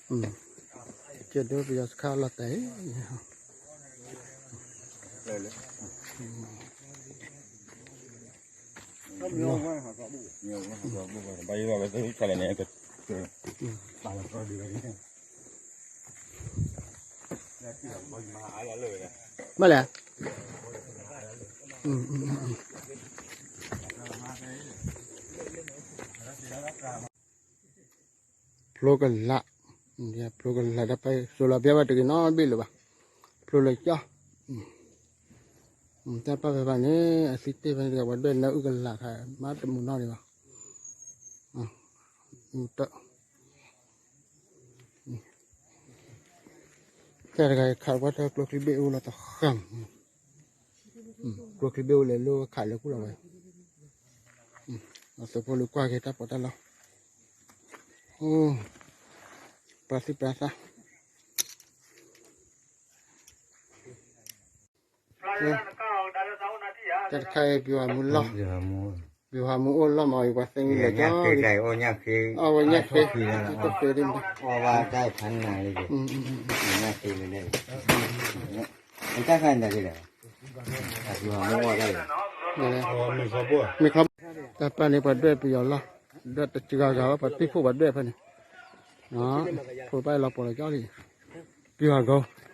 ကဲဒိပယီၤစခါလီၤတဲာ်အံၤ မ့ၢ်လဲၣ် ဖျိကလာ်, ဖျိကလာ်တၢ်ပၢ်စိၤလီၤဘၣ်ဘၣ်တဂ့ၤနီတဘ့ၣ်လၢၤဘၣ်, ဖျိလၢကၠီ, တၢ်ပၢ်ဖဲဘၣ်န့ၣ် အသံတ့ၢ်ဖဲန့ၣ်တဂၤ ပှၤဒွဲၣ်နၢအုၣ်ကလာ်ခါ မၤတမုာ်နီၢ်ဒံးဘၣ်, တၢ်တဂၤခးကွၢ်တၢ်ကျိချံဘ့ၣ်အိၣ်လီၤတဃၣ်, ကျိချံဘ့ၣ်အိၣ်လဲၤလိခးလၢကူၣ်လီၤဝဲ, အသုးဖိလၢကွၢ်က့ၤတၢ်ပီးတၢ်လီ, ပှၤသံပှၤသၣ် တၢ်တခါအံၤ ပျံၤဟးမူလီၢ်, ပျံၤဟးမူအိၣ်လီၢ်မးအံၤ ပှၤသ့ၣ်ညါလဲၤကၠီလံ, အဝဲညၣ်ဃ့, တၢ်ဃ့, ညၣ်ဃ့, မ့ၢ်ချီ, တၢ်ပၢ်န့ၣ် ပှၤဒွဲၣ်ပယီၤလီၢ်, ဒွဲၣ်တစှၤဂၤဘၣ် ပှၤသံၣ်ဖိပှၤဒွဲၣ်ဖဲန့ၣ်, ဖိဘၣ်လီၤပှီၢ်လီၤကၠီလံ, ပျံၤဟးဂီၤ